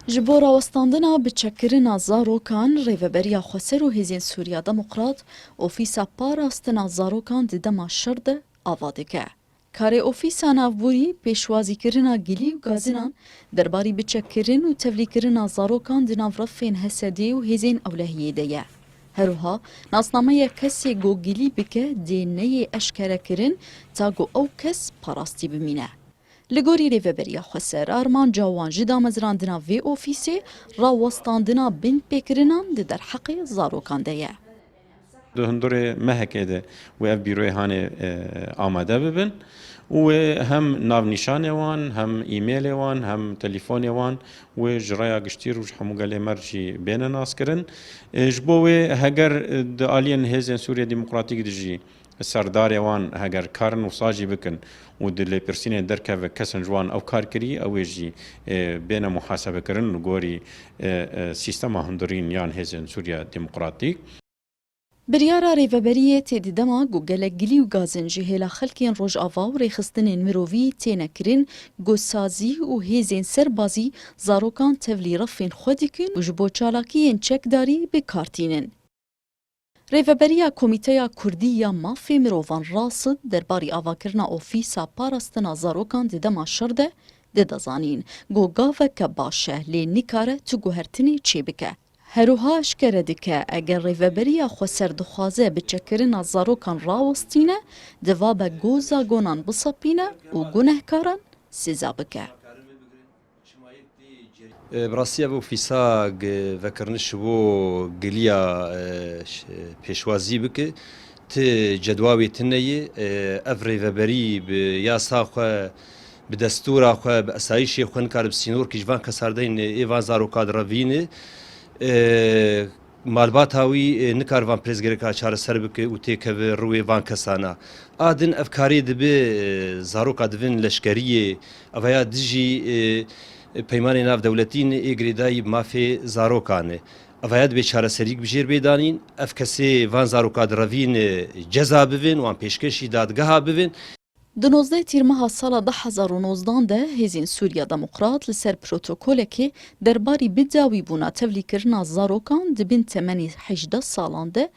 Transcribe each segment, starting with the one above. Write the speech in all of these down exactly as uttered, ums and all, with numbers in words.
Ji bo rawestandina biçekkirina zarokan, Rêveberiya Xweser û Hêzên Sûriya Demokrat Ofîsa Parastina Zarokan di dema şer de ava dike. Karê Ofîsa Navborî pêşwazîkirina gilî û gazinan derbarî biçekkirin û tevlîkirina zarokan di nav refên H S D û hêzên ewlehiyê de ye. Her wiha nasnameya kesê ku gilî bike dê neyê eşkerekirin ta ku ew kes parastî bimîne. Li gorî Rêveberiya Xweser, armanca wan ji damezrandina vê ofîsê rawestandina binpêkirinan di derheqê zarokan de ye. Di hundurê mehekê de wê ev bîroyê hanê, e, amade bibin û wê hem navnîşanê wan, hem e-mailê wan, hem telîfonê wan wê ji raya giştî û ji hemû gelê me re jî bêne naskirin. E, ji bo wê heger, e, di aliyên Hêzên Sûriya Demokratîk de jî serdarê wan heger karin wisa jî bikin û di lêpirsînê derkeve kesên ji wan ew kar kirî, ew ê jî, e, bêne muhasebekirin li gorî, e, e, sîstema hundirîn yan Hêzên Sûriya Demokratîk. Biryara Rêveberiyê tê di dema ku gelek gilî û gazin ji hêla xelkên Rojava û rêxistinên mirovî têne kirin, ku sazî û hêzên serbazî zarokan tevlî refên xwe dikin û ji bo çalakiyên çekdarî bi kar tînin. Rêveberiya Komîteya Kurdî ya Mafê Mirovan, RASD, derbarî avakirina Ofîsa Parastina Zarokan di dema şer de dide zanîn, ku gaveke baş e, lê nikare tu guhertinê çêbike. Herwiha eşkere dike, eger Rêveberiya Xweser dixwaze biçekirina zarokan rawestîne, divabe ku zagonan bisepîne û gunehkaran siza bike. E, bi rastî ev ofîsa g-, vekiriniş ji bo giliya, e, ş-, pêşwazî bike. Ti cedwa wê tune ye. E, ev rêveberî bi yasa xwe, bi destûra xwe, bi esayîşê xwe nikare bi sînorkî ji van kesardeyên ê van zaroka direvîne. E, malbata wî, e, nikare van pirsgirêka çareser bike û têkeve rûyê van kesana. A din ev karê dibe, e, zaroka divin leşkeriyê, ev ya dijî, e, peymanê navdewletî ne, ê girêdayî bi mafê zarokan e. Ev ya dibe çareserîk bi jêr bê danîn, ev kesê van zaroka direvîn, e, ceza bibin, wan pêşkêşî dadgeha bibin. Di nozdeh Tîrmeha sala du hezar û nozdan de Hêzên Sûriya Demokrat li ser protokolekê derbarî bidawîbûna tevlîkirina zarokan di bin temenê hejdeh salan de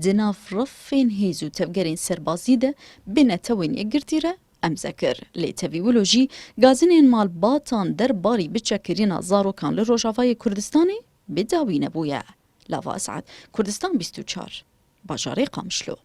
di nav refên hêz û tevgerên serbazî de bi Netewên Yekgirtî re emze kir. Lê tevî wilo jî gazinên malbatan derbarî biçekirina zarokan li Rojavayê Kurdistanê bidawî nebûye. Lava Esad, Kurdistan bîst û çar, bajarê Qamişlo.